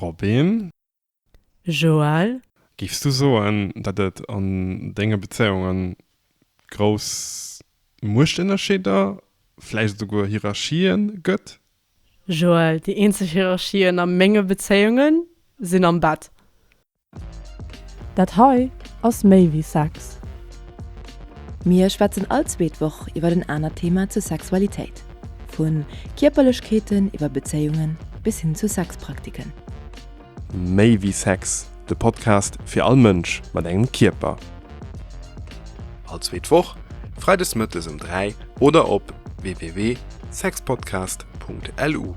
Robin? Joël? Géifs du soen, datt et an denge Bezéiunge grouss Muechtënnerscheeder, vläicht esouguer Hierarchien gëtt? Joël, Déi eenzeg Hierarchien a menge Bezéiunge sinn am Bett. Dat hei ass méi wéi Sex. Mir schwätzen all zweet Woch iwwer en anert Thema zur Sexualitéit. Vu Kierperlechkeeten iwwer Bezéiungen bis hin zu Sexpraktiken. Méi wéi Sex, de Podcast fir all Mënsch mat engem Kierper. All zweet Woch, freides mëttes um 3 oder op www.sexpodcast.lu.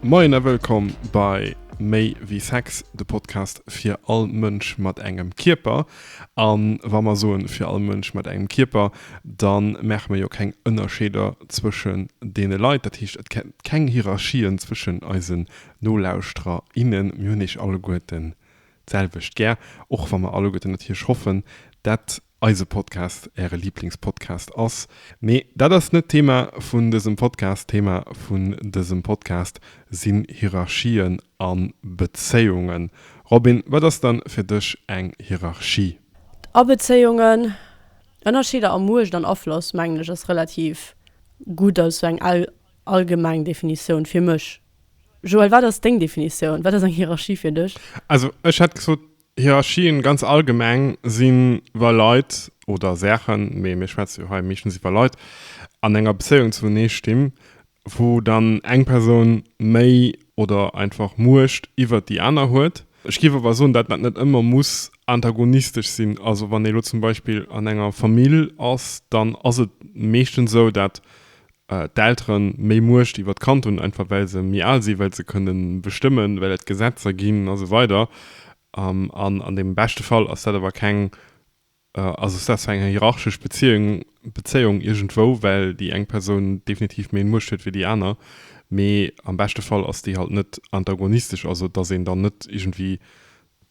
Moien a wëllkomm bei Méi wéi Sex, de Podcast fir all Mënsch mat engem Kierper. A wa mer soen fir all Mënsch mat engem Kierper, da maache mer jo keng Ënnerscheeder zwëschen deene Leit. Dat heescht, et gëtt keng Hierarchien zwëschen eisen Nolauschterer, innen. Mir hunn iech alleguerten d'selwecht gär, och wa mer alleguerten natierlech hoffen, dat eise Podcast äre Liblingspodcast ass. Mee dat ass net d'Thema vun dësem Podcast. D'Thema vun dësem Podcast sinn Hierarchien a Bezéiungen. Robin, wat ass dann fir dech eng Hierarchie? A Bezéiungen, Ënnerscheeder a Muecht an Afloss, mengen ech, ass relativ gutt als sou eng allgemeng Definitioun fir mech. Joël, wat ass deng Definitioun? Wat ass eng Hierarchie fir dech? Also ech hätt gesot, Hierarchien ganz allgemeng sinn, wa Leit oder Saachen, mee mir schwätze jo hei meeschtens iwwer Leit, an enger Bezéiung zunee stinn, wou dann eng Persoun méi oder einfach Muecht iwwert déi aner huet. Ech géif awer soen, dat dat net ëmmer muss antagonistesch sinn. Also wann ee lo zum Beispill an enger Famill ass, dann ass et meeschtens esou, dat d'Eltere méi Muecht iwwer d'Kand hunn, einfach well se méi al sinn, well se kënne bestëmmen, well et Gesetzer ginn a sou weider. An an deem beschte Fall ass dat awer keng, also ass dat zwar eng hierarchesch Beziéung, Bezéiung iergendwou, well déi eng Persoun definitiv méi Muecht huet wéi déi aner, mee am beschte Fall ass déi halt net antagonistesch, also dass een dann net iergendwéi,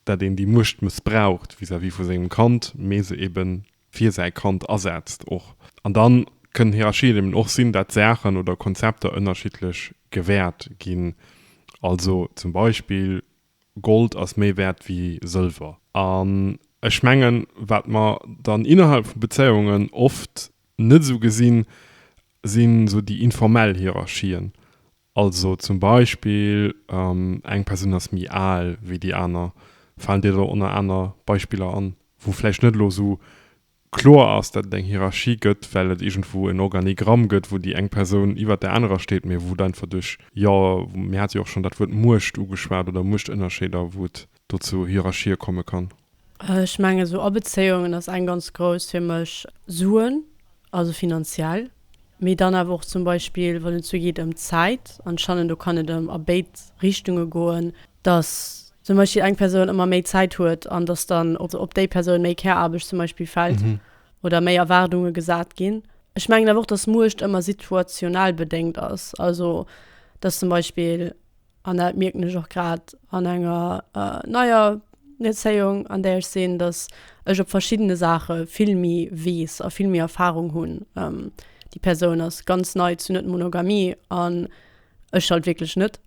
dat een déi Muecht mëssbraucht vis-à-vis vu sengem Kand, mee se eben fir säi Kand asetzt och. An dann kënnen Hierarchien eben och sinn, dat Saachen oder Konzepter ënnerschiddlech gewäert ginn. Also zum Beispill Gold ass méi wäert wéi Sëlwer. An ech mengen, wat mer dann innerhalb vu Bezéiungen oft net esou gesinn, sinn esou déi informell Hierarchien. Also zum Beispill eng Persoun ass méi al wéi déi aner. Falen dir do ënner aner Beispiller an, wou vläicht net elo esou kloer ass, datt et eng Hierarchie gëtt, well et iergendwou en Organigramm gëtt, wou déi eng Persoun iwwert där anerer steet, mee wou et einfach duerch, jo, mir hate jo och schonn dat Wuert Muecht ugeschwat oder Muechtënnerscheeder, wou et do zu Hierarchië komme kann? Ech mengen esou a Bezéiungen ass eng ganz grouss fir mech Suen, also finanziell, mee dann awer och zum Beispill wann et sou geet ëm d'Zäit an ech fannen do kann et ëm a béid Richtunge goen, dass zum Beispill eng Persoun ëmmer méi Zäit huet an dass dann op déi Persoun méi Care-Aarbecht zum Beispill fält oder méi Erwaardunge gesat ginn. Ech mengen awer och, dass Muecht ëmmer situational bedéngt ass, also dass zum Beispill An dat mierken ech och grad an enger neier Bezéiung, an där ech sinn, datt ech op verschiddene Saache vill méi weess a vill méi Erfarung hunn. Déi Persoun ass ganz nei zu Net-Monogamie an ech halt wierklech net.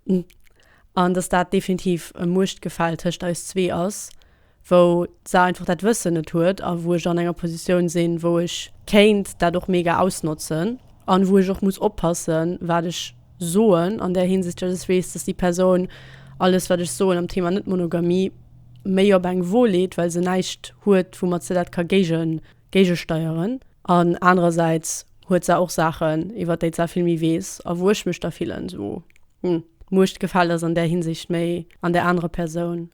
An datt dat definitiv e Muechtgefäll tëscht eis zwee ass. wou se einfach dat Wëssen net huet a wou ech an enger Positioun sinn, wou ech kéint dat och mega ausnotzen an wou ech och muss oppassen, wat ech soen an där Hinsicht, dass ech weess, dass déi Persoun alles, wat ech soen am Thema Net-Monogamie, méi op eng Wo leet, well se näischt huet, woumat se dat ka géige géigesteieren. An anerersäits huet se och Saachen, iwwer déi se vill méi weess a wou ech mech da fillen, esou, hm, d'Muechtgefäll ass an där Hinsicht méi an där anerer Persoun.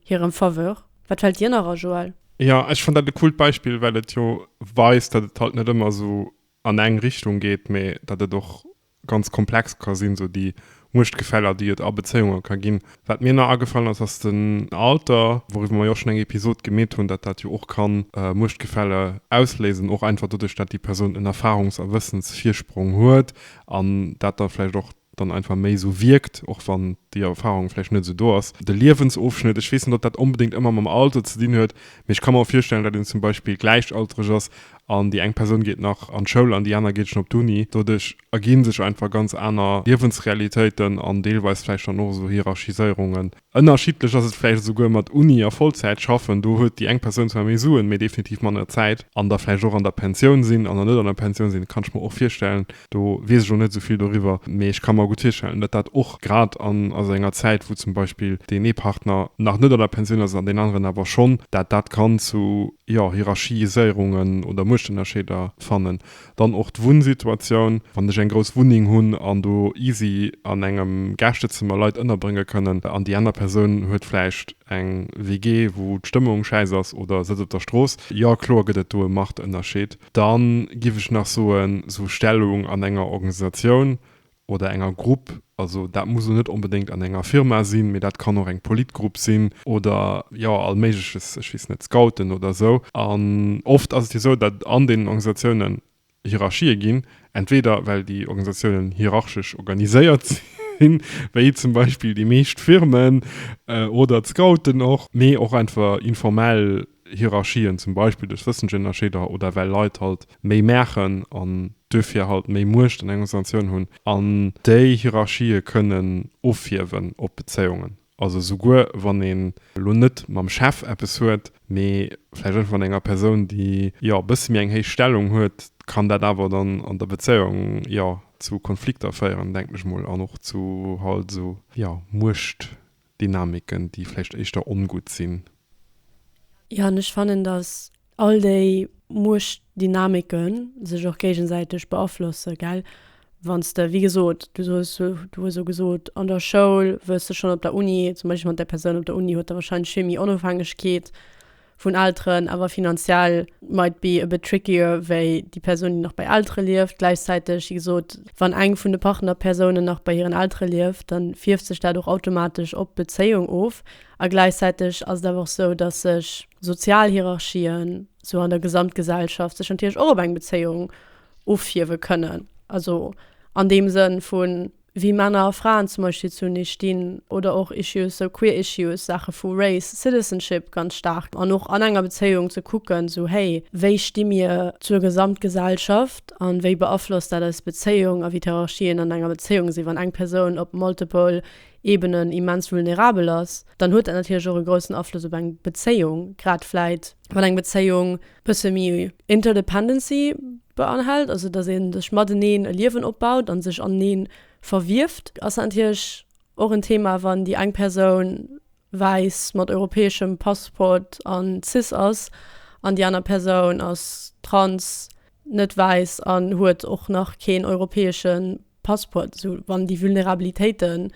Hirem Faveur. Wat fält dir nach a Joël? Jo, ech fannt dat e coolt Beispill, well et jo weist, datt et halt net ëmmer esou an eng Richtung geet, mee datt et och ganz komplex ka sinn, esou déi Muechtgefäller, déi et a Bezéiunge ka ginn. Wat mir nach agefallen ass, ass den Alter, wouriwwer mer jo och schonn eng Episod gemeet hunn, datt dat jo och kann Muechtgefälle ausléisen, och einfach doduerch, datt déi Persoun en Erfarungs a Wëssensvirsprong huet an dat da vläicht och dann einfach méi esou wierkt, och wann déi Erfahrung vläicht net esou do ass. De Liewensofschnëtt, ech weess net, ob dat onbedéngt ëmmer mam Alter ze dinn huet, mee ech ka mer och virstellen, datt een zum Beispill gläichaltreg ass. An déi eng Persoun geet nach an d'Schoul an déi aner geet schonn op d'Uni. Doduerch ergi sech einfach ganz aner Liewensrealitéiten an deelweis vläicht dann och esou Hierarchiséierungen. Ënnerschiddlech ass et vläicht esouguer mat Uni a Vollzäit schaffen. Do huet déi eng Persoun zwar méi Suen, mee definitiv manner Zäit. An da vläicht och an der Pensioun sinn an der net an der Pensioun sinn, kann ech mer och virstellen. Do weess ech elo net esou vill doriwwer, mee ech ka mer gutt virstellen, datt dat och grad an esou enger Zäit, wou zum Beispill deen ee Partner nach net an der Pensioun ass an deen aneren awer schonn, dat dat kann zu, jo, Hierarchiséierungen oder Muechtënnerscheeder fannen. Dann och d'Wunnsituatioun, wann ech eng grouss Wunneng hunn an do easy an engem Gäschtezëmmer Leit ënnerbrénge kënnen an déi aner Persoun huet vläicht eng WG, wou d'Stëmmung schäiss ass oder sëtzt op der Strooss, jo kloer gëtt et do e Machtënnerscheed. Dann giff ech nach soen, sou Stellung an enger Organisatioun oder enger Grupp, also dat muss lo net onbedéngt an enger Firma sinn, mee dat kann och eng Politgrupp sinn oder jo all méigleches, ech weess net, Scouten oder sou. An oft ass et jo sou, datt an deenen Organisatiounen Hierarchië ginn, entweder well déi Organisatiounen hierarchesch organiséiert sinn, wéi zum Beispill déi meescht Firmen oder d'Scouten och, mee och einfach informell Hierarchien, zum Beispill duerch Wëssenschënnerscheeder oder well Leit halt méi maachen an duerfir halt méi Muecht an enger Organisatioun hunn. An déi Hierarchië kënnen offierwen op Bezéiungen. Also souguer wann een elo net mam Chef eppes huet, mee vläicht einfach mat enger Persoun, déi jo e bësse méi eng héich Stellung huet, kann dat awer dann an der Bezéiung jo zu Konflikter féieren, denken ech mol, an och zu halt esou jo Muechtdynamiken, déi vläicht éischter ongutt sinn. Jo, an ech fannen, datt all déi Muechtdynamike sech och géigesäiteg beaflosse, gell? Wann s de, wéi gesot, du soos, du hues elo gesot, an der Schoul wëss de schonn op der Uni, zum Beispill mat där Persoun op der Uni huet der wahrscheinlech vill méi Onofhängegkeet vun Elteren, awer finanziell might be a bit trickier wéi déi Persoun, déi nach bei Eltere lieft. Gläichzäiteg, wéi gesot, wann eng vun de Partnerpersounen nach bei hiren Eltere lieft, dann fierft sech dat och automatesch op d'Bezéiung of. A gläichzäiteg ass et awer och sou, dass sech sozial Hierarchien sou an der Gesamtgesellschaft sech natierlech och op eng Bezéiung offierwe kënnen. Also an deem Sënn vu wéi Männer a Fraen zum Beispill zunee stinn oder och Issues, sou queer issues, Saache vu Race, Citizenship ganz staark. An och an enger Bezéiung ze kucken, sou hey, wéi sti mir zur Gesamtgesellschaft an wéi beaflosst dat eis Bezéiung a wéi d'Hierarchien an enger Bezéiung sinn, wann eng Persoun op multiple Ebenen immens vulnerabel ass, dann huet dat natierlech och e groussen Afloss op eng Bezéiung, grad vläit wann eng Bezéiung bësse méi Interdependency beinhält, also datt ee sech mateneen e Liewen opbaut a sech anenee verwieft, ass dat natierlech och en Thema, wann déi eng Persoun wäiss mat europäeschem Passport a cis ass an déi aner Persoun ass trans, net wäiss an huet och nach keen europäesche Passport, esou wann déi Vulnerabilitéite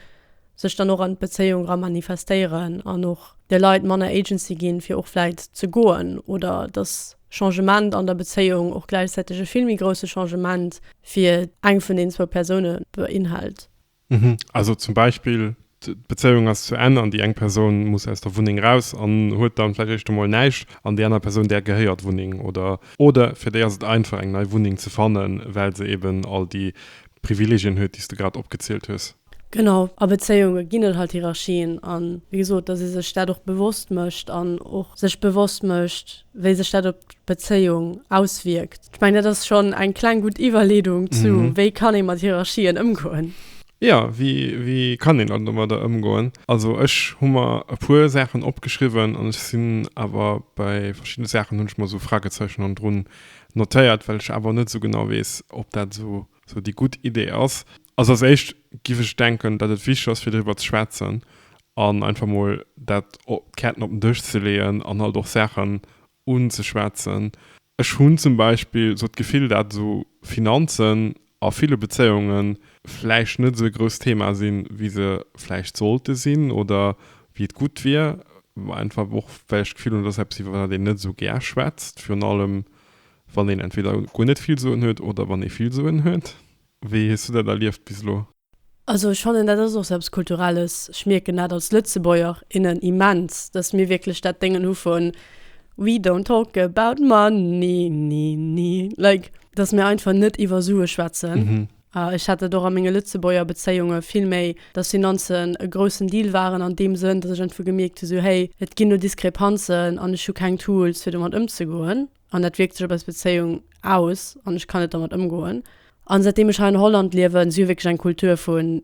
sech dann och an d'Bezéiung era manifestéieren an och de Leit manner Agency ginn, fir och vläit ze goen oder dass Changement an der Bezéiung och gläichzäiteg e vill méi grousse Changement fir eng vun den zwou Persoune beinhält. Also zum Beispill, d'Bezéiung ass zu Enn an déi eng Persoun muss aus der Wunneng raus an huet dann vläicht éischt emol näischt an déi aner Persoun, där gehéiert d'Wunneng oder oder fir déi ass et einfach eng nei Wunneng ze fannen, well se eben all déi Privilegien huet, déi s de grad opgezielt hues. Genau, a Bezéiunge ginn et halt Hierarchien an wéi gesot, dass ee sech dat och bewosst mécht an och sech bewosst mécht, wéi sech dat op d'Bezéiung auswierkt. Ech mengen, dat ass schonn eng kleng gutt Iwwerleedung zu, wéi kann ee mat Hierarchien ëmgoen. Jo, wéi, wéi kann een dann domadder ëmgoen? Also ech hu mer e puer Saachen opgeschriwwen an ech sinn awer bei verschiddene Saachen hunn ech mer esou Fragezeichen hannendrun notéiert, well ech awer net esou genau weess, ob dat esou, esou déi gutt Idee ass. Also als éischt giff ech denken, datt et wichteg ass fir driwwer ze schwätzen an einfach mol dat, d'Käerten op den Dësch ze leeën an halt och Saachen unzeschwätzen. Ech hunn zum Beispill sou d'Gefill, dat esou Finanzen a ville Bezéiunge vläicht net esou e grousst Thema sinn, wéi se vläicht sollte sinn oder wéi et gutt wier. Einfach och well ech d'Gefill hunn, et ass eppes iwwer wat een net esou gär schwätzt, virun allem wann een entweder guer net vill Suen huet oder wann ee vill Suen huet. Wéi hues du dat erlieft bis elo? Also ech fannen, dat ass och sou eppes Kulturelles. Ech mierken dat als Lëtzebuerger, innen immens, dass mir wierklech dat Déngen hu vun We don't talk about money, ni, ni. Like, dass mir einfach net iwwer Sue schwätzen. Ech hat dat och a menge Lëtzebuerger Bezéiunge vill méi, dass Finanzen e groussen Deal waren an deem Sënn, dass ech einfach gemierkt hu sou, hey, et ginn do Diskrepanzen an ech hu keng Tools fir domat ëmzegoen. An dat wierkt sech op eis Bezéiung aus an ech kann net dermat ëmgoen. An säitdeem ech hei an Holland liewen, si hu wierklech eng Kultur vun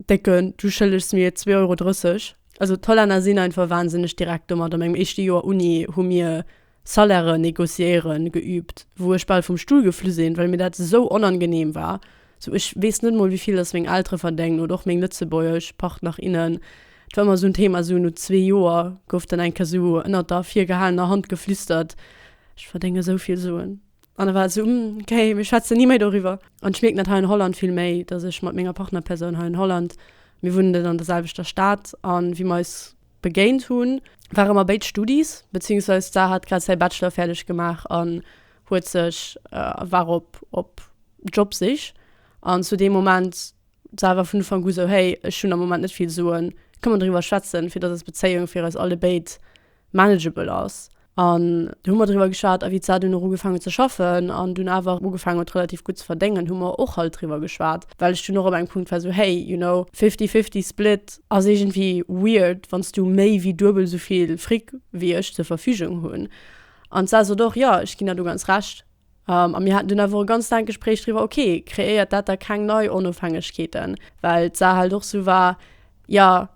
Décken, du schëllegs mir 2,30 Euro. Also d'Hollänner sinn einfach wahnsinneg direkt domat. A mengem éischte Joer Uni hu mir Salairen négociéieren geübt, wou ech bal vum Stull geflu sinn, well mir dat esou onangenehm war. Sou ech weess net mol wéivill dass meng Eltere verdéngen oder och meng lëtzebuergesch Partner, innen. Et war ëmmer esou en Thema, esou no zwee Joer gouf dann eng Kéier esou ënnert der virgehalener Hand geflüstert, ech verdénge esou vill Suen. An da war et esou, hm, okay, mir schwätzen ni méi doriwwer. An ech mierken dat hei an Holland vill méi, dass ech mat menger Partnerpersoun hei an Holland, mir wunnen net an der selwechter Stad, an wéi mer eis begéint hunn, ware mer béid Studis, beziehungsweise d'Sarah hat grad säi Bachelor fäerdeg gemaach an huet sech, war op op Jobsich. An zu deem Moment, d'Sarah war vun Ufank u sou, hey, ech hunn am Moment net vill Suen, kënne mer driwwer schwätzen, fir dass eis Bezéiung fir eis allebéid manageable ass. An du hu mer driwwer geschwat a wéi d'Sarah dunn och ugefaangen huet ze schaffen an dunn awer ugefaangen huet relativ gutt ze verdéngen, hu mer och halt driwwer geschwat, well ech dunn och op engem Punkt war sou, hey, you know, fifty-fifty split ass iergendwéi weird, wann s du méi wéi duebel esou vill Fric wéi ech zur Verfügung hunn. An d'Sarah sot och, jo, ech ginn der do ganz Recht. A mir haten dunn awer och e ganz laangt Gespréich driwwer, okay, kreéiert dat da keng nei Onofhängegkeeten? Well d'Sarah halt och sou war, jo,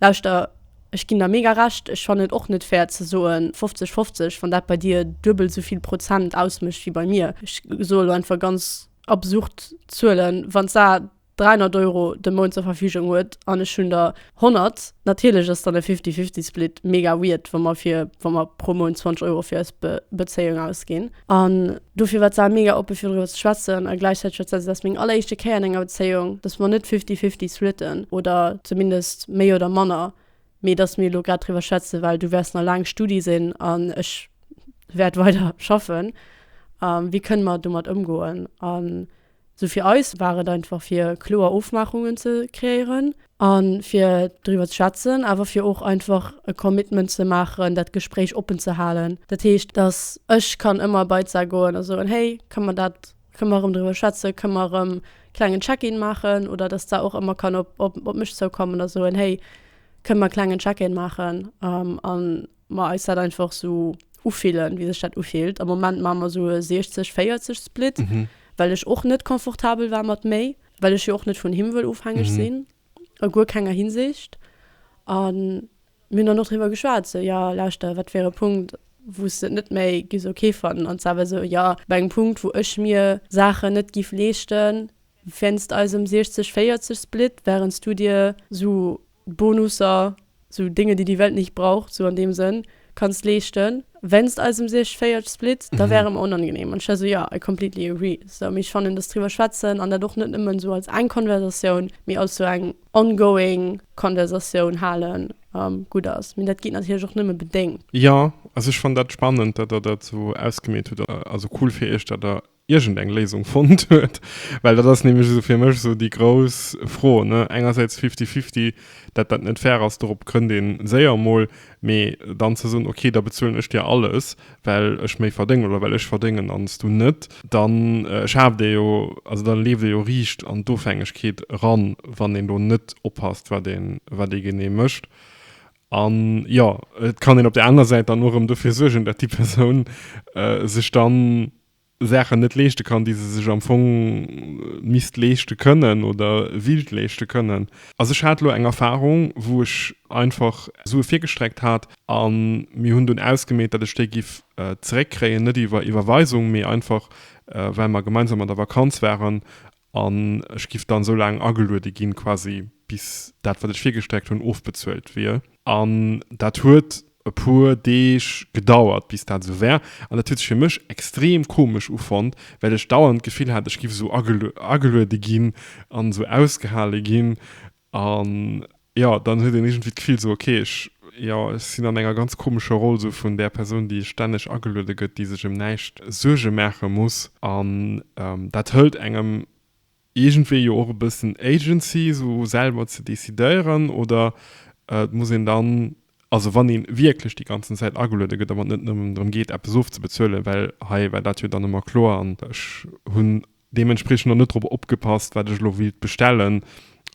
Lauschter, ech ginn der mega Recht, ech fannen et och net fair ze soen 50, 50, wann dat bei dir duebel esou vill Prozent ausmécht wéi bei mir. Ech soe lo einfach ganz absurd Zuelen, wann d'Sarah 300 Euro de Mount zur Verfügung huet an ech hunn der 100, natierlech ass dann e 50, 50 Split mega weird, wa mer fir, wa mer pro Mount 20 Euro fir eis Be Bezéiung ausginn. An dofir war d'Sarah mega oppe fir doriwwer ze schwätzen a gläichzäiteg huet se, dat ass meng alleréischte Kéier an enger Bezéiung, dass mer net 50, 50 splitten oder zumindest méi oder manner, mee dass mir elo grad driwwer schwätzen, well du wäers nach laang Studi sinn an ech wäert weider schaffen, wéi kënne mer domat ëmgoen? An Sou fir eis war et einfach fir kloer Ofmaachungen ze kreéieren a fir driwwer ze schwätzen, awer fir och einfach e Commitment ze maachen, dat Gespréich oppen ze halen. Dat heescht, dass ech kann ëmmer bei d'Sar goen a soen, hey, kënne mer dat, kënne mer erëm driwwer schwätzen, kënne mer erëm klengen Check-in maachen? Oder dass d'Sar och ëmmer kann op, op, op mech zoukommen a soen, hey, kënne mer e klengen Check-in maachen? An mer eis dat einfach sou ufillen, wéi sech dat ufillt. Am Moment maache mer sou e 60, 40 Split, well ech och net confortabel war mat méi, well ech jo och net vun him wëll ofhängeg sinn, a guer kenger Hinsicht. A mir hunn dann och driwwer geschwat, sou, jo lauschter, wat wär e Punkt, wou s de et net méi giffs ok fannen? An d'Sarah war sou, jo, bei engem Punkt, wou ech mir Saachen net giff leeschten, wéinst eisem 60, 40 Split, wärend s du dir sou Bonusser, sou Dinge, die die Welt nicht braucht, sou an deem Sënn, kanns leeschten, wéinst eisem 60, 40 Split, da wär et mer onangenehm. An ech war sou, jo, I completely agree. Sou, mee ech fannen, dass driwwer schwätzen an dat och net nëmmen sou als eng Konversatioun, mee als sou eng ongoing Konversatioun halen, gutt ass. Mee dat geet natierlech och nëmme bedéngt. Jo, also ech fannen dat spannend, datt der dat sou ausgemeet hutt. Also cool fir iech, datt der iergend eng Léisung fonnt huet, well dat ass nämlech esou fir mech esou déi grouss Fro, ne, engersäits fifty-fifty, dat dat net fair ass, dorop kënnt ee séier emol, mee dann ze soen, okay, da bezuelen ech dir alles, well ech méi verdéngen oder well ech verdéngen an s du net, da schaaft ee jo, also da leeft ee jo riicht an d'Ofhängegkeet eran, wann een do net oppasst, wat ee wat ee genee mécht. An jo, et kann een op där aner Säit dann och erëm dofir suergen, dat déi Persoun sech dann Saachen net leeschte kann, déi se sech am Fong misst leeschte kënnen oder willt leeschte kënnen. Also ech hat elo eng Erfahrung, wou ech einfach Sue virgestreckt hat a mir hunn dunn ausgemeet, datt ech déi giff zeréckkréien, net iwwer Iwwerweisung, mee einfach well mer gemeinsam an der Vakanz waren An ech giff dann esou laang ageluede ginn, quasi bis dat wat ech virgestreckt hunn ofbezuelt wier. An dat huet e puer Deeg gedauert bis dat esou war. An dat huet sech fir mech extrem komesch ufonnt, well ech dauernd d'Gefill hat ech giff esou ageluede ginn an esou ausgehale ginn. An jo, dann huet een iergendwéi d'Gefill esou, okay, ech, jo, ech sinn an enger ganz komescher Roll esou vun där Persoun, déi stänneg ageluede gëtt, déi sech ëm näischt Suerge maache muss. An dat hëlt engem iergendwéi jo och e bëssen Agency, esou selwer ze decidéieren. Oder et muss een dann, also wann ee wierklech déi ganzen Zäit ageluede gëtt, a wann et net nëmmen drëm geet, eppes ofzebezuelen, well hei war dat jo dann ëmmer kloer an ech hunn deementspriechend och net drop opgepasst, wat ech elo wéilt bestellen.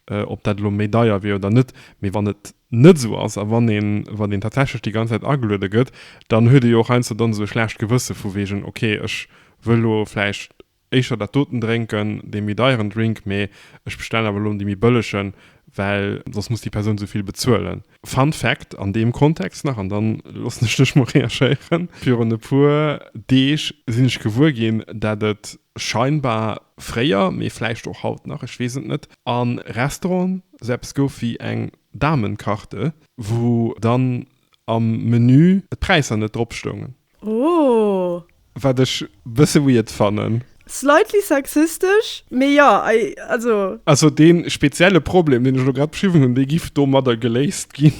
ob dat elo méi deier wier oder net. Mee wann et net esou ass a wann een, wann een tatsächlech déi ganz Zäit ageluede gëtt, dann huet ee jo och heiansdo dann esou e schlecht Gewësse vu wegen, okay, ech wëll elo vläicht éischter dat doten drénken, dee méi deieren Drink, mee ech bestellen awer elo dee méi bëllegen, well soss muss déi Persoun esou vill bezuelen. Fun Fact an deem Kontext nach, an dann loossen ech dech mol reagéieren, Virun e puer Deeg sinn ech gewuer ginn, dat et scheinbar fréier, mee vläicht och haut nach, ech weess et net, a Restauranten esou eppes gouf wéi eng Damenkarte, wou dann am Menü d'Präisser net drop stoungen. Oh! Wat ech bësse weird fannen. Slightly sexistesch, mee jo, I, also. Also dee spezielle Problem, deen ech elo grad beschriwwen hunn, dee giff domadder geléist ginn.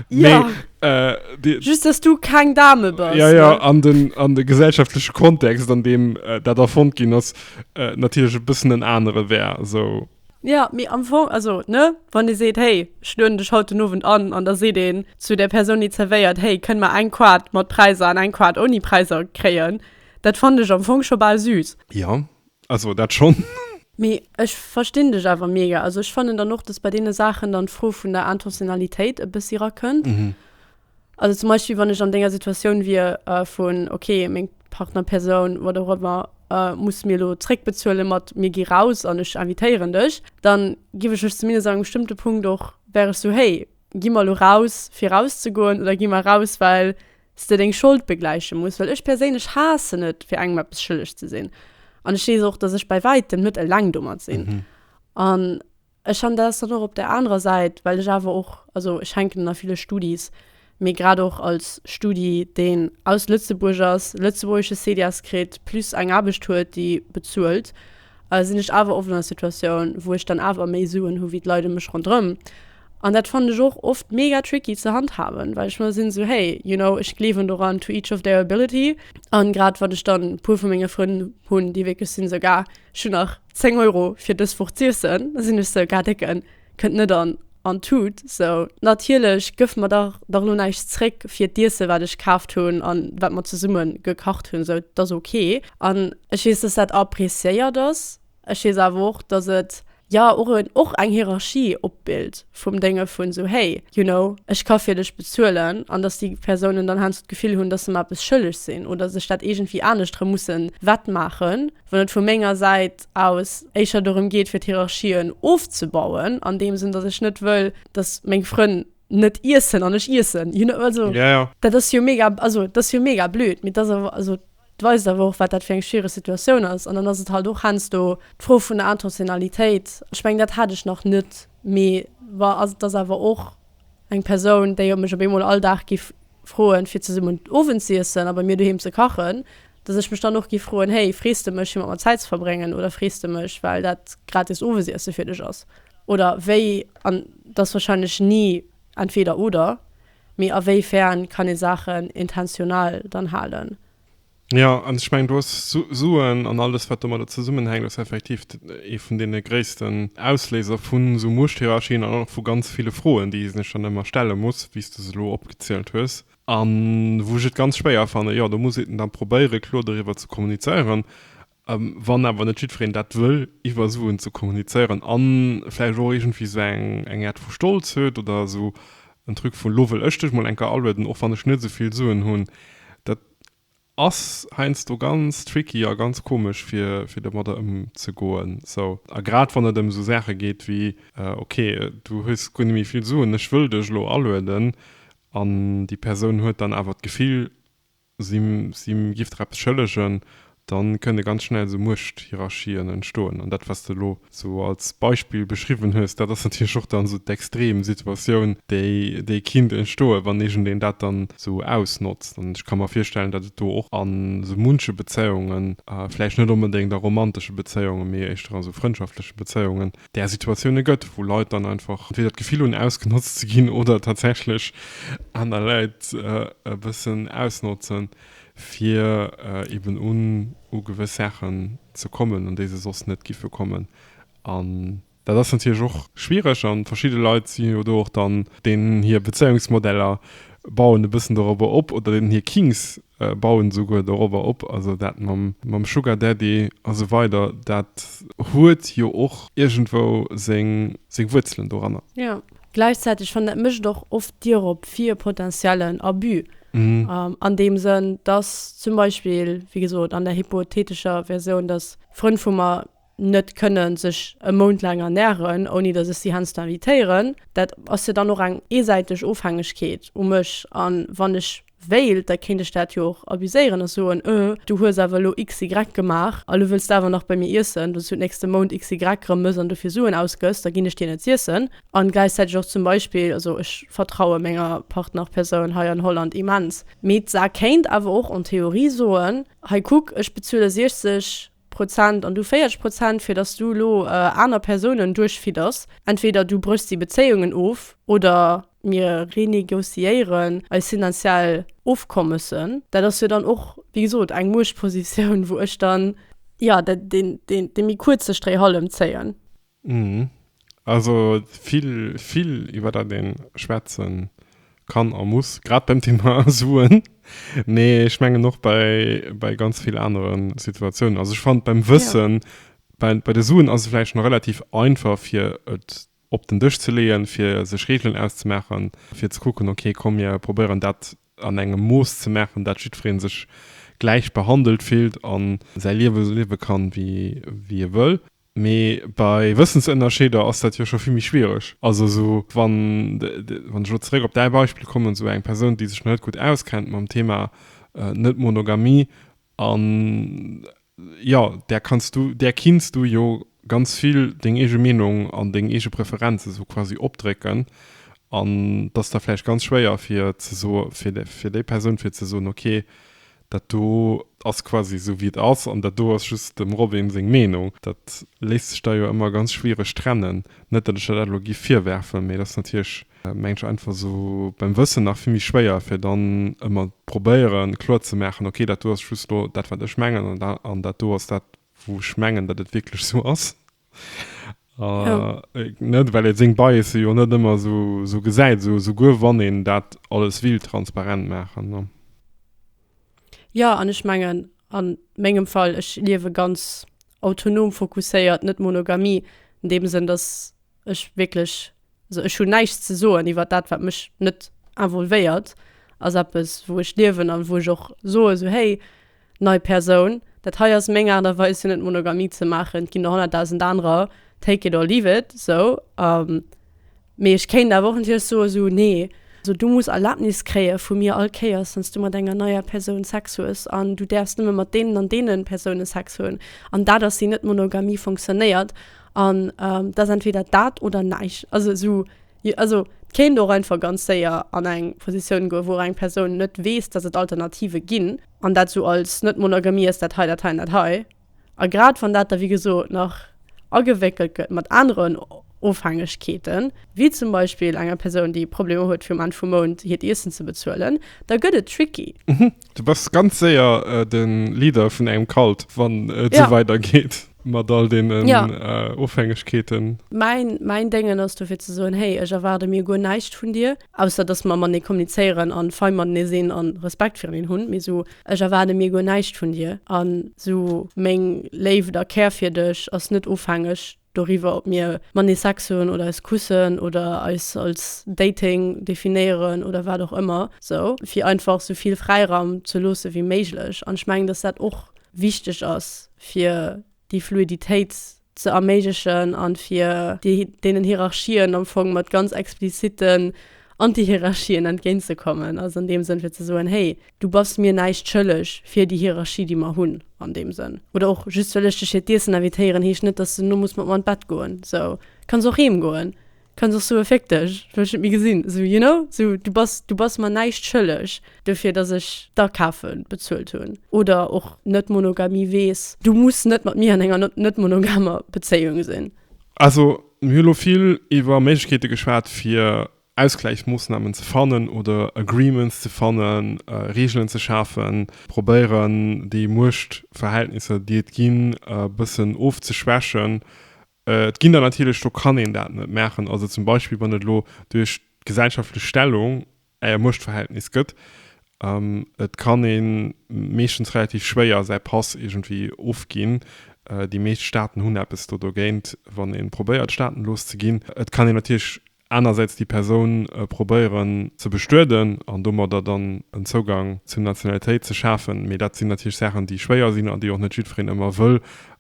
Jo. Mee, dee. Just, dass du keng Dame bass, ne? Jo, jo, an den, an de gesellschaftleche Kontext, an deem dat erfonnt ginn ass, natierlech e bëssen en anere wär, sou. Jo, mee am Fong, also, ne, wann ee seet, hey, ech lueden dech haut den Owend an, an da seet een zu där Persoun, déi zerwéiert, hey, kënne mer eng Quart mat Präisser an eng Quart ouni Präisser kréien, dat fannen ech am Fong scho bal süß. Jo, also dat schonn. Mee ech verstinn dech awer mega. Also ech fannen dann och, dass bei deene Saachen dann d'Fro vun der Intentionnalitéit e bëssi rakënnt. Also zum Beispill, wann ech an denger Situatioun wier vun, okay, meng Partnerpersoun, wat och ëmmer, muss mir elo zréckbezuele mat mir gi raus an ech invitéieren dech, dann giff ech mech zumindest an engem bestëmmte Punkt och, wär ech sou, hey, gi mer elo raus fir rauszegoen oder gi mer raus, well s de deng Schold begläiche muss? Well ech perséinlech haassen et, fir engem eppes schëlleg ze sinn. An ech weess och, dass ech bei wäitem net eleng domat sinn. An Ech han dat ass dann och op där anerer Säit, well ech awer och, also ech hänken a ville Studis, mee grad och als Studi, deen aus Lëtzebuerg ass, lëtzebuergesche CDS kritt, plus eng Aarbecht huet, déi bezuelt, sinn ech awer oft an der Situatioun, wou ech dann awer méi Suen hu wéi d'Leit ëm mech ronderëm. An dat fannen ech och oft mega tricky ze handhaben, well ech mer sinn esou, hey, you know, ech gleewen doran, to each of their ability. An grad wann ech dann e puer vu menge Frënn hunn, déi wierklech sinn esou, Gars, ech hunn nach 10 Euro fir dës Woch z'iessen, da sinn ech sou, Gar décken, kënnt net an an d'Tut. Sou, natierlech gëff mer dach dach elo näischt zréck fir d'Iesse wat ech kaaft hunn an wat mer zesumme gekacht hunn, sou, 't ass ok. An ech weess, dass dat appreciéiert ass. Ech weess awer och, dass et jo och en och eng Hierarchie opbilt vum Dénge vun sou, hey, you know, ech ka fir dech bezuelen, an dass déi Persounen dann heiansdo d'Gefill hunn, dass se mer eppes schëlleg sinn oder sech dat iergendwéi anescht erëm musse wettmaachen, wann et vu menger Säit aus éischer dorëm geet, fir d'Hierarchien ofzebauen, an deem Sënn, dass ech net wëll, dass meng Frënn net iessen an ech iessen, you know, also Ja, ja. dat ass jo mega, also dat ass jo mega blöd, mee dat ass awer, also et weist awer och, wat dat fir eng schwiereg Situatioun ass. An dann ass et halt och heiansdo d'Fro vun der Intentionnalitéit. Ech mengen, dat hat ech nach net, mee wa ass et ass awer och eng Persoun, déi mech op eemol all Dag giff froen, fir zesummen Owendsziessen a bei mir doheem ze kachen, dass ech mech dann och giff froen, hey, frees de mech, fir mat mer Zäit ze verbréngen oder frees de mech, well dat gratis Owesiesse fir dech ass? Oder wéi, an dat ass wahrscheinlech ni entweder oder, mee a wéi fern kann ee Saachen intentional dann halen? Jo, an ech mengen, do ass Suen an alles, wat domadder zesummenhänkt, ass effektiv ee vun deene gréissten Ausléiser vun esou Muechthierarchien an och vu ganz ville Froen, déi ee sech dann ëmmer stelle muss, wéi s de se elo opgezielt hues. A wou ech et ganz schwéier fannen, jo, do muss een da probéieren, kloer doriwwer ze kommunizéieren. Wann awer net jiddwereen dat wëll, iwwer Suen ze kommunizéieren a vläicht och iergendwéi esou eng eng Aart vu Stolz huet oder esou en Truc vun, lo wëll ech dech mol eng Kéier alueden, och wann ech net esou vill Suen hunn, dat ass heiansdo ganz tricky a ganz komesch, fir fir domadder ëmzegoen. Sou, a grad wann et ëm esou Saache geet wéi, ok, du hues guer net méi vill Suen, ech wëll dech elo alueden, an déi Persoun huet dann awer d'Gefill, si si giff der eppes schëllegen, da kënne ganz schnell esou Muechthierarchien entstoen. An dat, wat s de elo esou als Beispill beschriwwen hues, dat ass natierlech och dann esou d'extrem Situatioun, déi déi kinnt entstoen, wann iergendeen dat dann esou ausnotzt. An ech ka mer virstellen, datt et do och an esou munche Bezéiungen, vläicht net onbedéngt a romantesche Bezéiungen, mee éischter a sou frëndschaftleche Bezéiungen, där Situatioune gëtt, wou Leit dann einfach entweder d'Gefill hunn, ausgenotzt ze ginn oder tatsächlech aner Leit e bëssen ausnotzen, fir eben un u gewëss Saachen ze kommen, un déi se soss net giffe kommen. An dat ass natierlech och schwiereg a verschidde Leit si jo do och dann, deenen hir Bezéiungsmodeller bauen e bëssen dorobber op oder deenen hir Kinks. bauen esouguer dorobber op. Also dat mam, mam Sugar Daddy a sou weider, dat huet jo och iergendwou seng, seng Wuerzelen doranner. Jo. Gläichzäiteg fannen, dat mécht och oft d'Dier op fir potentiellen Abus. An deem Sënn, dass zum Beispill, wéi gesot, an der hypothetescher Versioun, dass Frënn vu mer net kënne sech e Mount laang ernären, ouni dass ech si heiansdo invitéieren, dat ass jo dann och eng eesäiteg Ofhängegkeet u mech. A wann ech wéilt, da kéint ech dat jo och abuséieren a soen, Öh, du hues awer elo XY gemaach a lo wëlls de awer nach bei mir iessen, wann s du d'nächste Mount XY erëm mëss an dofir Suen ausgëss, da ginn ech dir net z'iessen. An gläichzäiteg och zum Beispill, also ech vertraue menger Partnerpersoun hei an Holland immens, mee d'Sa kéint awer och en Theorie soen, hei kuck, ech bezuele 60 Prozent an du 40 Prozent, fir dass du elo aner Persounen duerchfidders. Entweder du bréchs déi Bezéiungen of oder mir renegociéieren eis finanziell Ofkommessen. Dat ass jo dann och, wéi gesot, eng Muechtpositioun, wou ech dann, jo, dee méi kuerze Stréihallem zéien. Also vill, vill iwwer dat ee schwätze kann a muss, grad beim Thema Suen, mee ech mengen och bei, bei ganz vill anere Situatiounen. Also ech fand beim Wëssen, bei, bei de Suen ass et vläicht nach relativ einfach fir et op den Dësch ze leeën, fir sech Reegelen auszemaachen, fir ze kucken, okay komm mir probéieren dat an engem Mooss ze maachen, dat jiddweree sech gläich behandelt fillt a säi Liewe esou liewe kann, wéi e wëll. Mee bei Wëssensënnerscheeder ass dat jo scho vill méi schwiereg. Also esou wann, wann ech elo zeréck op däi Beispill kommen, esou eng Persoun, déi sech nach net gutt auskennt mam Thema Net-Monogamie an jo, där kanns du, där kinns du jo ganz vill deng eege Meenung an deng eege Preferenze sou quasi opdrécken an et ass da vläicht ganz schwéier fir ze soe, fir déi Persoun fir ze soen, okay, Dat do ass quasi esou wéi et ass an dat do ass just dem Robin seng Meenung. Dat léisst sech da jo ëmmer ganz schwiereg trennen. Net datt ech der dat elo giff virwerfen, mee et ass natierlech, mengen ech, einfach esou beim Wëssen nach vill méi schwéier fir dann ëmmer probéieren kloer ze maachen, ok dat do ass just elo dat wat ech mengen an dat do ass dat wou ech mengen datt et wierklech esou ass. Ja. Net well et seng Biasen jo net ëmmer sou sou gesäit, sou souguer wann een dat alles will transparent maachen. Ne? Ja, an ech mengen an mengem Fall, ech liewe ganz autonom fokusséiert, net Monogamie, in deem Sënn, dass ech wierklech Also ech hunn näischt ze soen iwwer dat, wat mech net involvéiert, ass eppes, wou ech liewen an wou ech och soe sou, hey, nei Persoun, dat hei ass meng Aart a Weis fir net Monogamie ze maachen, et ginn der 100.000 anerer, take it or leave it, sou. Mee ech kéint awer och natierlech soe sou, nee, also du muss Erlaabnis kréie vu mir all Kéiers, wann s du mat enger neier Persoun Sex hues an du däerfs nëmme mat deenen an deene Persoune Sex hunn an dat ass, wéi Net-Monogamie fonctionnéiert. An dat ass entweder dat oder näischt. Also esou, also et kéint och einfach ganz séier an eng Positioun goen, wou eng Persoun net weess, datt et Alternative ginn an dat esou als Net-Monogamie ass dat hei, dat hei an dat hei. A grad wann dat da wéi gesot nach agewéckelt gëtt mat aneren Ofhängegkeeten, wéi zum Beispill enger Persoun, déi Problemer huet fir um Enn vum Mount hiert Iessen ze bezuelen, da gëtt et tricky. Du bass ganz séier de Leader vun engem Cult, wann et esou weider geet mat all deenen Ofhängegkeeten. Mäin, mäin Déngen ass dofir ze soen, hey, ech erwaarde mir guer näischt vun dir, ausser dass mer matenee kommunizéieren an fein matenee sinn an Respekt vireneen hunn, mee esou, ech erwaarde mir guer näischt vun dir an esou meng Léift a Care fir dech ass net ofhängeg doriwwer, ob mir matenee Sex hunn oder eis kussen oder eis als Dating definéieren oder wat och ëmmer, sou fir einfach sou vill Fräiraum ze loosse wéi méiglech. An ech mengen, dass dat och wichteg ass, fir déi Fluiditéit ze erméiglechen an fir deenen Hierarchien am Fong mat ganz expliziten Antihierarchien entgéintzekommen. Also an deem Sënn fir ze soen, hey, du bass mir näischt schëlleg fir déi Hierarchie, déi mer hunn an deem Sënn. Oder och just well ech dech fir d'Iessen invitéieren, heescht net, dass du elo muss mat mer an d'Bett goen. Sou, kanns och heem goen, kanns och soe féck dech, ech wëll dech net méi gesinn. Sou, you know? Sou, du bass, du bass mer näischt schëlleg dofir, dass ech d'Akafe bezuelt hunn. Oder och Net-Monogamie weess, du muss net mat mir an enger net-monogamer Bezéiung sinn. Also, mir hu lo vill iwwer Méiglechkeete geschwat, fir Ausgläichsmoossnamen ze fannen oder Agreements ze fannen, Reegelen ze schafen, probéieren, déi Muechtverhältnisser, déi et ginn, e bëssen ofzeschwächen. Et ginn der natierlech, do kann een dat net maachen. Also zum Beispill, wann et elo duerch d'gesellschaftlech Stellung e Muechtverhältnis gëtt. Et kann ee meeschtens relativ schwéier säi Pass iergendwéi ofginn. Déi meescht Staaten hunn eppes do dogéint, wann ee probéiert staatenlos ze ginn. Et kann een natierlech anersäits déi Persoun probéieren ze bestueden an domadder dann en Zougang zur Nationalitéit ze schafen. Mee dat sinn natierlech Saachen, déi schwéier sinn an déi och net jiddwereen ëmmer wëll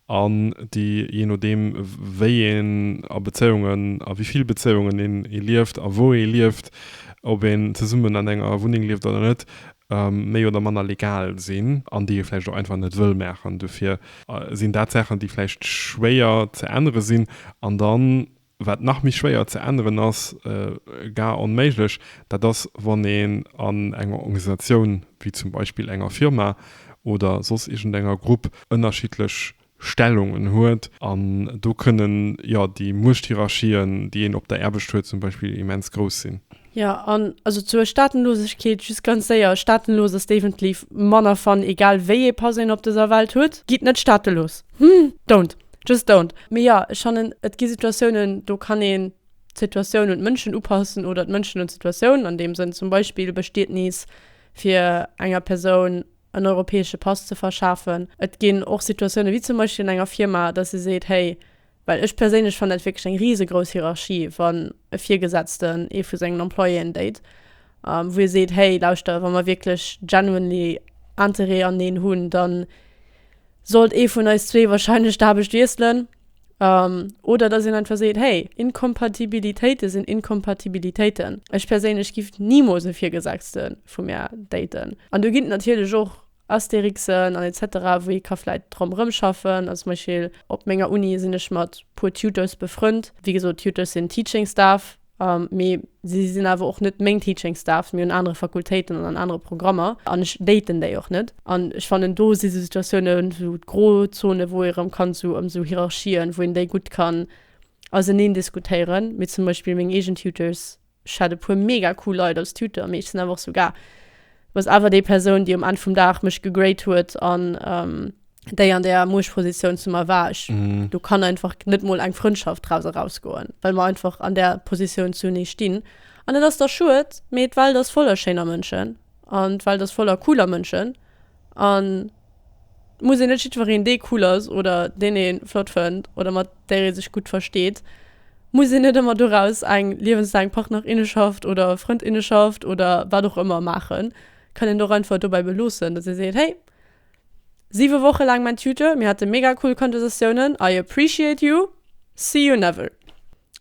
an déi, jee nodeem wéi een a Bezéiungen, a wéi vill Bezéiungen een ee lieft a wou ee lieft, ob een zesummen an enger Wunneng lieft oder net, méi oder manner legal sinn an déi ee vläicht och einfach net wëll maachen. Dofir sinn dat Saachen, déi vläicht schwéier ze ännere sinn. An dann, wat nach méi schwéier ze änneren ass, gar onméiglech, dat ass, wann een an enger Organisatioun, wéi zum Beispill enger Firma oder soss iergendenger Grupp, ënnerschiddlech Stellungen huet. An do kënnen, jo, déi Muechthierarchien, déi een op der Aarbecht huet zum Beispill, immens grouss sinn. Jo, an also zur Staatenlosegkeet just ganz séier, Staatenlos ass defentiv manner fun, egal wéi ee Pass een op dëser Welt huet. Gitt net staatelos! Don't! Just don't! Mee jo, ech fannen, et gi Situatiounen, do kann een d'Situatioun un d'Mënschen upassen oder d'Mënschen un d'Situatioun. An deem Sënn zum Beispill Bestietnis, fir enger Persoun en europäesche Pass ze verschafen. Et ginn och Situatiounen, wéi zum Beispill an enger Firma, dass ee seet, hey, well ech perséinlech fannen dat wierklech eng risegrouss Hierarchie, wann e Virgesetzten ee vu sengen Employéen date, wou ee seet, hey, lauschter, wa mer wierklech genuinely Interêt aneen hunn, da sollt ee vun eis zwee wahrscheinlech d'Aarbecht wiesselen. Oder dass een einfach seet, hey, Inkompatibilitéite sinn Inkompatibilitéiten. Ech perséinlech giff nimools e Virgesetzte vu mär daten. An do ginn et natierlech och Asterixen an etc. Wou ee ka vläit ronderëm schaffen. Also zum Beispill op menger Uni sinn ech mat puer Tutors befrënnt. Wéi gesot, Tutors sinn Teaching Staff. Mee si sinn awer och net meng Teaching Staff, mir hunn anere Fakultéiten an an anere Programmer an ech daten déi och net. An ech fannen do si sou Situatiounen, sou d'Grozone wou ee rëm kann sou ëm sou Hierarchien, wou een déi gutt kann auseneen diskutéieren. Mee zum Beispill meng eegen Tutors, ech hat e puer mega cool Leit als Tutor, mee ech sinn awer och sou, Gars, du bass awer déi Persoun, déi um Enn vum Dag mech gegrade huet an déi an der Muechtpositioun zu mer war. Ech, mm. Do kann einfach net mol eng Frëndschaft draus erausgoen, well mer einfach an der Positioun zunee stinn. An et ass da schued, mee d'Welt ass voller schéiner Mënschen an d'Welt ass voller cooler Mënschen an muss een net jiddwereen dee cool ass oder deen ee flott fënnt oder mat där ee sech gutt versteet, muss een net ëmmer doraus eng liewenslaang Partnerinneschaft oder Frëndinneschaft oder wat och ëmmer maachen. Kann een och einfach dobäi beloossen, datt ee seet, hey, Siwe Woche laang mäin Tutor, mir hate mega cool Konversatiounen, I appreciate you, see you never.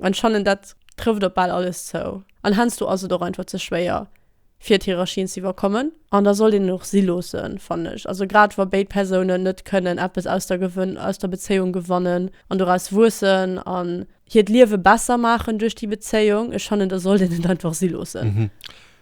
An ech fannen dat trëfft op bal alles zou. An heiansdo ass et och einfach ze schwéier fir d'Hierarchien ze iwwerkommen. An da sollt een et och si loossen, fannen ech. Also grad wa béid Persounen net kënnen eppes aus der Gewënn, aus der Bezéiung gewannen an doraus wuessen an hiert Liewe besser maachen duerch déi Bezéiung, ech fannen da sollt een et einfach si loossen.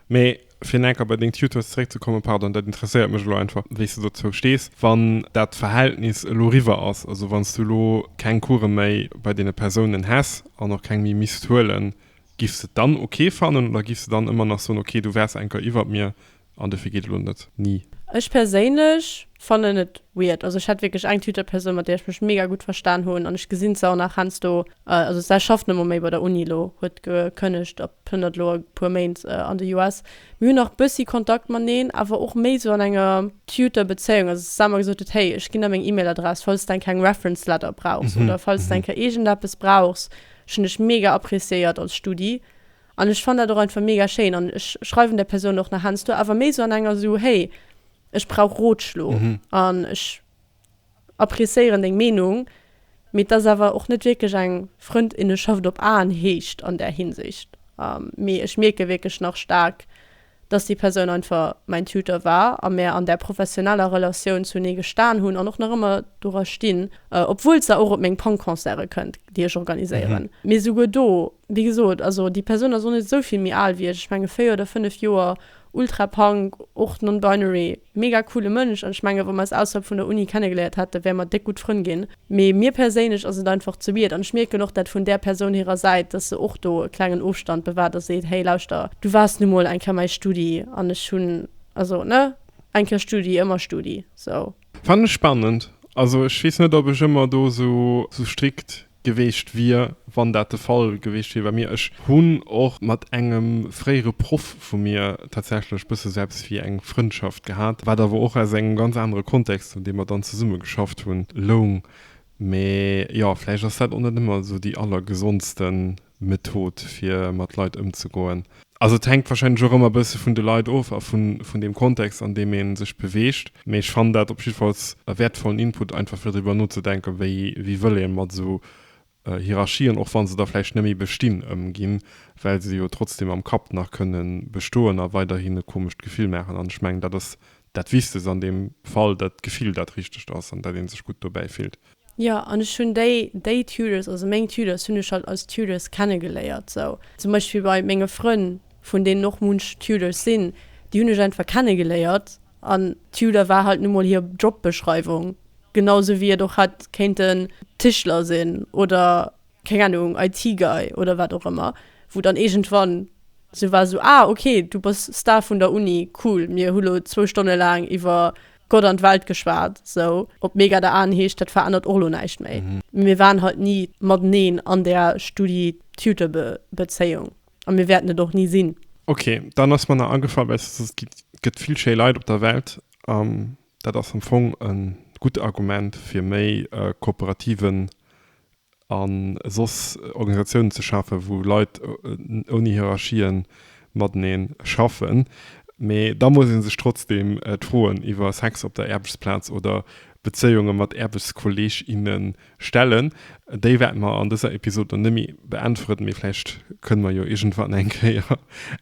Mee fir nach eng Kéier bei deng Tutors zeréckzekommen, pardon, dat interesséiert mech elo einfach, wéi s de dozou stees, wann dat Verhältnis elo eriwwer ass, also wann s du elo keng Course méi bei deene Persounen häss an och keng méi misst huelen, giffs de et dann ok fannen oder giffs de dann ëmmer nach soen, ok, du waars eng Kéier iwwert mir an dofir geet elo net? Ni. Ech perséinlech fannen et weird. Also ech hat wierklech eng Tutor-Persoun, mat där ech mech mega gutt verstan hunn an ech gesinn se och nach heiansdo, also se schafft net mol méi bei der Uni elo, huet gekënnegt a plënnert elo e puer Méint an de US. Mir hunn nach bëssi Kontakt mateneen, awer och méi sou an enger Tutor-Bezéiung, also dass se emmer gesot huet, hey, ech ginn der meng E-Mail-Adress, falls de eng kleng Reference Letter brauchs oder falls de eng Kéier iergendeppes brauchs. Ech hunn dech mega appreciéiert als Studi an ech fannen dat och einfach mega schéin an ech schreiwen där Persoun och nach heiansdo, awer méi sou an enger sou, hey, ech brauch Rotschlo an ech appreciéieren deng Meenung, mee et ass awer och net wierklech eng Frëndinneschaft op Aenhéicht an där Hinsicht. Mee ech mierke wierklech nach staark, dass déi Persoun einfach mäin Tutor war a mär an där professioneller Relatioun zunee gestan hunn an och nach ëmmer dora stinn, obwuel se och op meng Punk-Concerte kënnt, déi ech organiséieren. Mee souguer do, wéi gesot, also déi Persoun ass och net esou vill méi al wéi ech, ech menge 4 oder 5 Joer, Ultra Punk, och non-binary, mega coole Mënsch an ech menge wa mer eis ausserhalb vun der Uni kennegeléiert hätten, wäre mer déck gutt Frënn ginn. Mee mir perséinlech ass et einfach ze weird an ech mierken och dat vun där Persoun hirer Säit, dass se och do e klengen Ofstand bewaart a seet, hey lauschter, du waars nu mol eng Kéier mäi Studi an ech hunn, also ne, eng Kéier Studi, ëmmer Studi, sou. Fannen ech spannend. Also ech weess net ob ech ëmmer do sou strikt. Geweecht wier, wann dat de Fall geweecht wier bei mir. Ech hunn och mat engem fréiere Proff vu mir tatsächlech bësse sou eppes wéi eng Frëndschaft gehat, wat awer och aus engem ganz anere Kontext, an deem mer dann zesumme geschafft hunn, loung. Mee jo, vläicht ass dat och net ëmmer esou déi allergesondste Method, fir mat Leit ëmzegoen. Also et hänkt wahrscheinlech och ëmmer e bësse vun de Leit of a vun deem Kontext, an deem ee sech beweegt. Mee ech fannen dat op jiddefalls e wäertvollen Input, einfach fir driwwer nozedenken, wéi wéi wëll ee mat esou Hierarchien, och wa se da vläicht net méi bestinn, ëmginn, well se jo trotzdem am Kapp nach kënne bestoen a weiderhin e komescht Gefill maachen. An ech mengen, dat ass dat Wichtegst an deem Fall, dat Gefill, dat richtegt ass an dat ee sech gutt dobäi fillt. Jo, an ech hunn déi, déi Tutors, also meng Tutors hunn ech halt als Tutors kennegeléiert, sou. Zum Beispill bei menge Frënn, vun deenen och munch Tutors sinn, déi hunn ech einfach kennegeléiert an Tutor war halt nu mol hir Jobbeschreiwung, genau sou wéi et och hätt kéinten Tischler sinn oder keng Ahnung, IT-Guy oder wat och ëmmer, wou dann iergendwann sou war, sou, ah ok, du bass Star vun der Uni, cool, mir hu lo zwou Stonne laang iwwer Gott an d'Welt geschwat, sou op mega der Aen heescht, dat verännert och lo näischt méi. Mee mir waren halt ni mateneen an där Studi-Tutor-Bezéiung a mir wäerten et och ni sinn. Ok, dann ass mer nach agefall, well s et gëtt vill schéi Leit op der Welt an dat ass am Fong e gutt Argument fir méi Kooperativen a soss Organisatiounen ze schafen, wou Leit ouni Hierarchien matenee schaffen. Mee da muss ee sech trotzdeem d'Froen iwwer Sex op der Aarbechtsplaz oder Bezéiunge mat Aarbechtskolleeg, inne stellen. Déi wäerte mer an dëser Episod lo net méi beäntweren, mee vläicht kënne mer jo iergendwann eng Kéier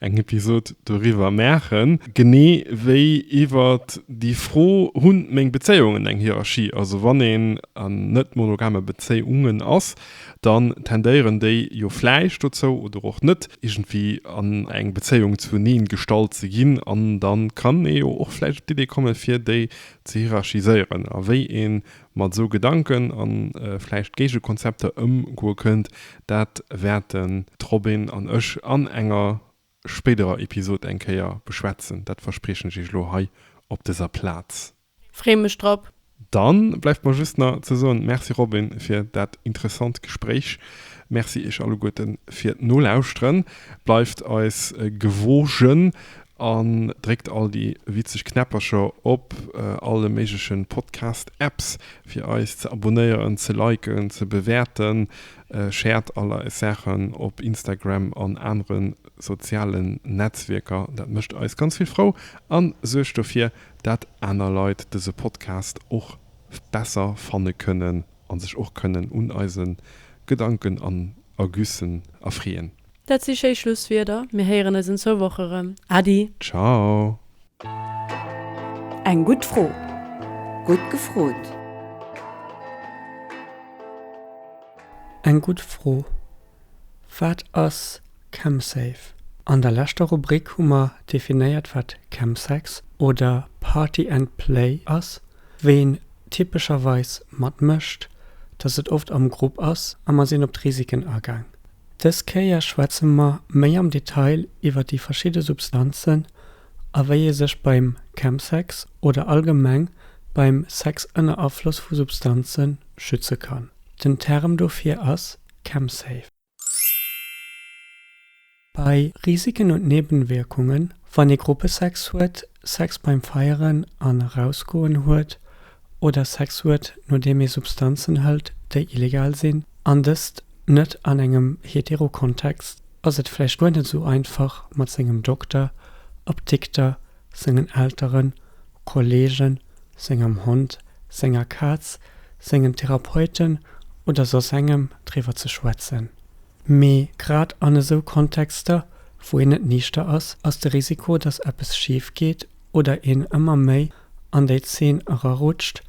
eng Episod doriwwer maachen. Genee wéi iwwer déi Fro, Hunn meng Bezéiungen eng Hierarchie? Also wann een an net monogame Bezéiungen ass, dann tendéieren déi jo vläicht dozou, oder och net, iergendwéi an eng Bezéiung zueneen gestallt ze ginn. An dann kann ee jo och vläicht op d'Idee kommen, fir déi ze hierarchiséieren. A wéi ee mat esou Gedanken a vläicht Géigekonzepter ëmgoe kënnt, dat wäerten d'Robin an ech an enger spéiderer Episod eng Kéier beschwätzen. Dat verspriechen ech iech elo hei op dëser Plaz. Free mech drop. Dann bleift mer just na ze soen, Merci Robin fir dat interessant Gespréich. Merci iech alleguerten fir d'Nolauschteren. Bleift eis gewogen an dréckt all déi witzeg Knäppercher op alle méiglechen Podcast Apps fir eis ze abonéieren, ze liken, ze bewäerten. Shared all eis Saachen op Instagram an anere sozialen Netzwierker. Dat mécht eis ganz vill frou an suergt dofir, dat aner Leit dëse Podcast och besser fanne kënnen a sech och kënnen un eise Gedanken an Ergüssen erfreeën. Dat si schéi Schlusswierder. Mir héieren eis an zwou Woche rëm. Äddi! Ciao! Eng gutt Fro. Gutt gefrot! Eng gutt Fro. Wat ass Chemsafe? An der leschter Rubrik hu mer definéiert wat Chemsex oder Party and Play ass, ween typescherweis matmécht, dass et oft am Grupp ass a mer sinn op d'Risiken agaang. Dës Kéier schwätze mer méi am Detail iwwer déi verschidde Substanzen a wéi ee sech beim Chemsex oder allgemeng beim Sex ënner Afloss vu Substanze schütze kann. Den Term dofir ass Chemsafe. Bei Risiken und Nebenwirkungen, wann ee Gruppesex huet, Sex beim Feieren an Erausgoen huet oder Sex huet nodeem ee Substanzen hëlt déi illegal sinn, an dëst net an engem hetero Kontext, ass et vläicht guer net esou einfach mat sengem Dokter, Apdikter, sengen Elteren, Kollegen, sengem Hond, senger Kaz, sengen Therapeuten oder soss engem driwwer ze schwätzen. Mee grad an esou Kontexter, wou een net niichter ass, ass de Risiko, dass eppes schif geet oder een ëmmer méi an déi Zeen erarutscht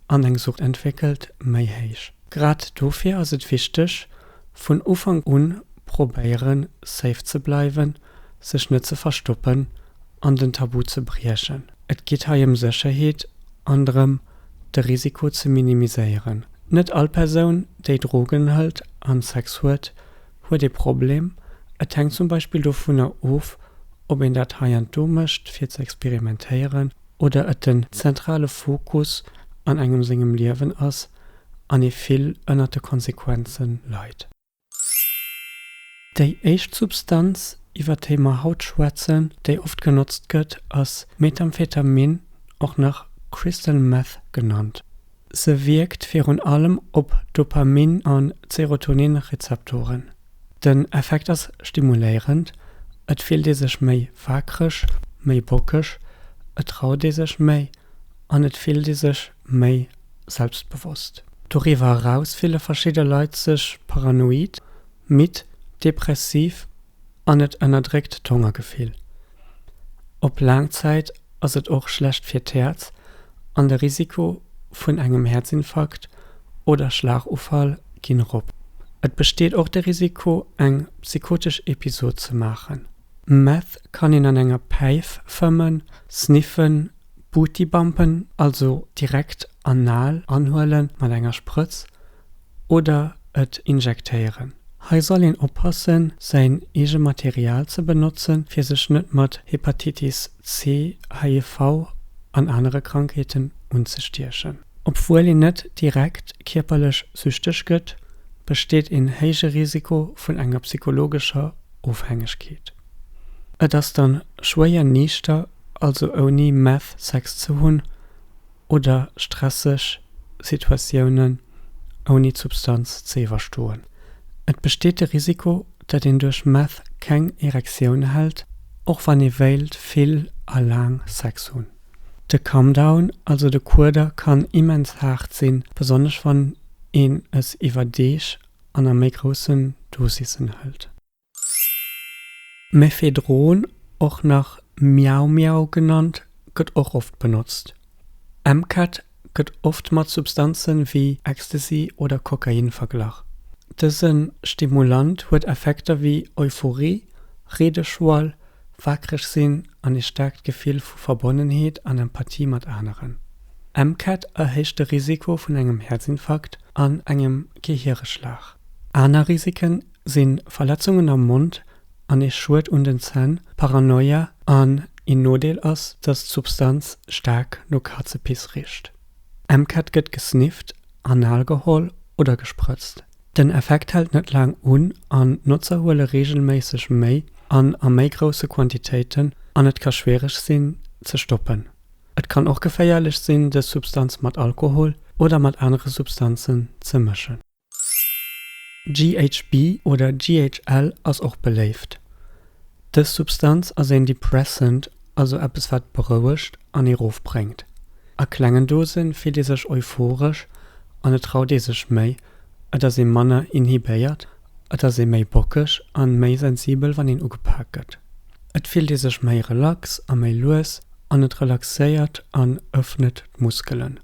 an eng Sucht entwéckelt, méi héich. Grad dofir ass et wichteg, vun Ufank un probéieren, safe ze bleiwen, sech net ze verstoppen an den Tabu ze briechen. Et geet hei ëm Sécherheet an drëm, de Risiko ze minimiséieren. Net all Persoun, déi Drogen hëlt an Sex huet, huet ee Problem. Et hänkt zum Beispill dovunner of, ob een dat heiansdo mécht fir ze experimentéieren oder et den zentrale Fokus an engem sengem Liewen ass. an ee vill ënnert de Konsequenze leit. Déi éischt Substanz, iwwer déi mer haut schwätzen, déi oft genotzt gëtt, ass Methamphetamin, och nach Crystal Meth genannt. Se wierkt virun allem op Dopamin a Serotonin-Rezeptoren. Den Effekt ass stimuléierend, et fillt ee sech méi waakreg, méi bockeg, et traut ee sech méi an et fillt ee sech méi selbstbewosst. Doriwwer eraus fille verschidde Leit sech paranoid, midd, depressiv an et ënnerdréckt d'Hongergefill. Op laang Zäit ass et och schlecht fir d'Häerz an de Risiko vun engem Häerzinfarkt oder Schlagufall ginn erop. Et besteet och de Risiko eng psychotesch Episod ze maachen. Meth kann een an enger Päif fëmmen, sniffen, Booty bumpen, also direkt anal anhuelen mat enger Sprëtz, oder et injektéieren. Hei soll een oppassen säin eege Material ze benotzen fir sech net mat Hepatitis C, HIV an anere Krankheeten unzestiechen. Obwuel een net direkt kierperlech süchteg gëtt, besteet een héije Risiko vun enger psychologescher Ofhängegkeet. Et ass dann schwéier niichter, also ouni Meth Sex ze hunn oder stresseg Situatiounen ouni d'Substanz ze iwwerstoen. Et besteet de Risiko, datt een duerch Meth keng Erektioun hält, och wann ee wéilt vill a laang Sex hunn. De Comedown, also de Kueder, kann immens haart sinn, besonnesch wann een es iwwer Deeg an a méi groussen Dosissen hëlt. Mephedron, och nach Miau Miau genannt, gëtt och oft benotzt. MCAT gëtt oft mat Substanzen wéi Ecstasy oder Kokain verglach. Dëse Stimulant huet Effekter wéi Euphorie, Reedeschwall, waakreg sinn an ee staarkt Gefill vu Verbonnenheet an Empathie mat aneren. MCAT erhéicht de Risiko vun engem Häerzinfarkt an engem Gehiereschlag. Aner Risiken si Verletzungen am Mond an ee Schued un den Zänn, Paranoia an een Nodeel ass, dass d'Substanz staark no Kazepiss richt. MCAT gëtt gesnifft, anal geholl oder gesprëtzt. Den Effekt hält net laang un an d'Notzer huele reegelméisseg méi an a méi grousse Quantitéiten an et ka schwiereg sinn ze stoppen. Et kann och geféierlech sinn dës Substanz mat Alkohol oder mat anere Substanzen ze mëschen. GHB oder GHL ass och beléift. Dës Substanz ass een Depressant, also eppes wat berouegt an ee rofbréngt. A klengen Dose fillt ee sech euphoresch an et traut ee sech méi, et ass ee manner inhibéiert, et ass ee méi bockeg an méi sensibel wann een ugepak gëtt. Et fillt ee sech méi relax a méi lues an et relaxéiert an ëffnet d'Muskelen.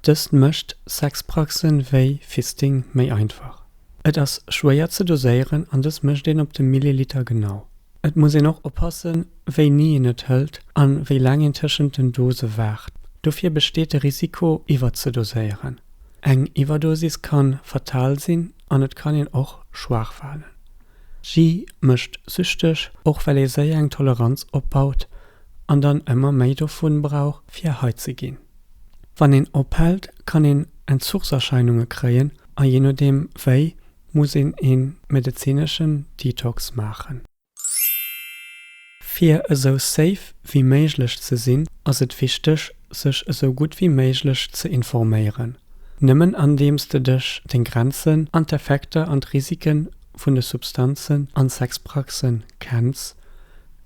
Dëst mécht Sexpraxen wéi Fisting méi einfach. Et ass schwéier ze doséieren an dës mécht een op de Milliliter genau. Et muss een och oppassen, wéini een et hëlt an wéi laang een tëschent den Dose waart. Dofir besteet de Risiko iwwerzedoséieren. Eng Iwwerdosis kann fatal sinn an et kann een och schwaach falen. G mécht süchteg, och well ee séier eng Toleranz opbaut an dann ëmmer méi dovun brauch fir high ze ginn. Wann een ophält, kann een Entzuchserscheinunge kréien a jee nodeem wéi, muss een ee medezineschen Detox maachen. Fir esou safe wéi méiglech ze sinn, ass et wichteg, sech esou gutt wéi méiglech ze informéieren. Nëmmen andeems de dech, deng Grenzen an d'Effekter an d'Risiken vun de Substanzen an Sexpraxen kenns,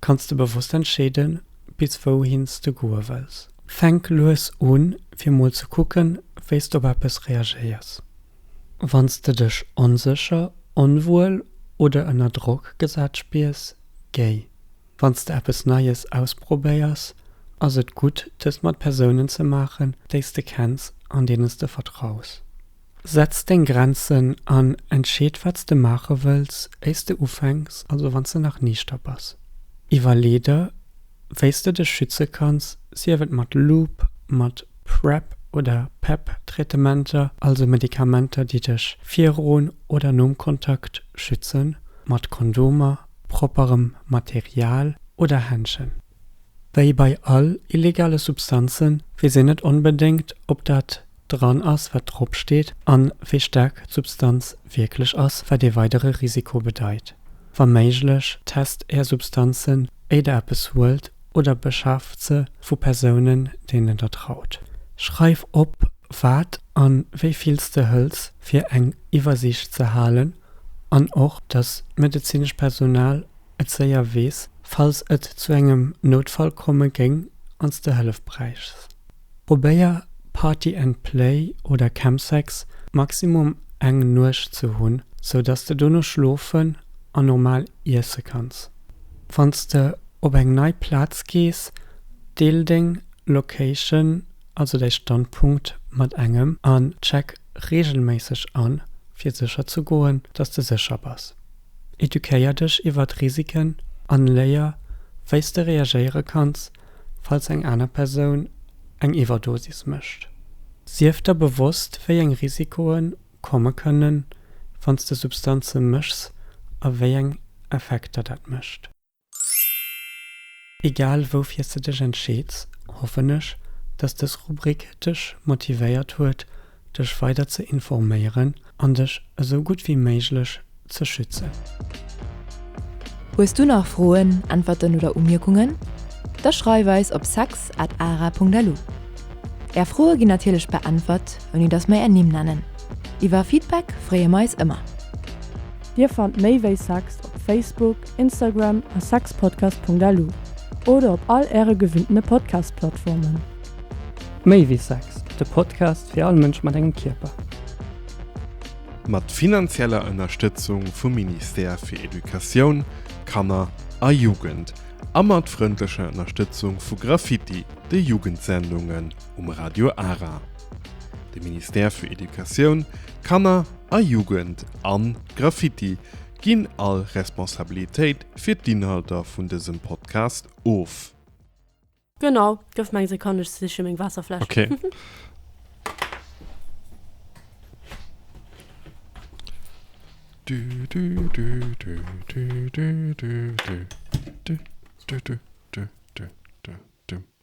kanns de bewosst entscheeden, bis wouhin s de goe wëlls. Fänk lues un, fir mol ze kucken, wéi s de op eppes reagéiers. Wann s de dech onsécher, onwuel oder ënner Drock gesat spiers, géi. Wann s de eppes Neies ausprobéiers, ass et gutt, dëst mat Persounen ze maachen, déi s de kenns an deenen s de vertraus. Setz deng Grenzen an entscheet wat s de maache wëlls, éiers de ufänks, also wann s de nach niichter bass. Iwwerlee der, wéi s de dech schütze kanns, sief et mat Lube, mat PrEP oder PEP-Traitementer, also Medikamenter déi dech virun oder nom Kontakt schützen, mat Kondomer, propperem Material oder Händschen. Wéi bei all illegale Substanze weess een net onbedéngt, ob dat. Dran ass, wat drop steet an wéi staark d'Substanz wierklech ass, wat ee weidere Risiko bedeit. Wa méiglech, test Är Substanzen, éier Der eppes huelt oder beschaaft se vu Persounen, deenen Der traut. Schreif op, wat an wéi vill s de hëls, fir eng Iwwersiicht ze halen an och, dass d'medezinescht Personal et séier weess, falls et zu engem Noutfall komme géing an s de Hëllef bräichs. Probéier Party and Play oder Chemsex maximum eng Nuecht ze hunn, sou dass de dono schlofen an normal iesse kanns. Wanns de op eng nei Plaz gees, deel deng Location, also däi Standpunkt mat engem an check regelméisseg an, fir sécher ze goen, dass de sécher bass. Eduquéier dech iwwert Risiken an léier wéis de reagéiere kanns, falls eng aner Persoun eng Iwwerdosis mécht. Sief der bewosst, wéi eng Risikoe komme kënnen, wann s de Substanze méchs a wéi eng Effekter dat mécht. Egal woufir s de dech entscheeds, hoffen ech, dass dës Rubrik dech motivéiert huet, dech weider ze informéieren an dech esou gutt wéi méiglech ze schützen. Hues du nach Froen, Äntwerten oder Umierkungen? Da schreif eis op sex at ara.lu. Är Froe ginn natierlech beäntwert, ouni dass mer är Nimm nennen. Iwwer Feedback freeë mer eis ëmmer. Dir fannt méi wéi Sex op Facebook, Instagram a sexpodcast.lu oder op all äre gewinntene Podcast-Plattformen. Méi wéi Sex, de Podcast fir all Mënsch mat engem Kierper. Mat finanzieller Ënnerstëtzung vum Ministère fir Educatioun, Kanner a Jugend a mat frëndlecher Ënnerstëtzung vu Graffiti, de Jugendsendungen um Radio Ara. De Ministère fir Educatioun, Kanner a Jugend an Graffiti ginn all Responsabilitéit fir d'Inhalter vun dësem Podcast of. Genau, gëff mer eng Sekonn, ech siche meng Waasserfläsch. Okay. Du, du, du, du, du, du, du, du, du, du, du, du, du, du, du.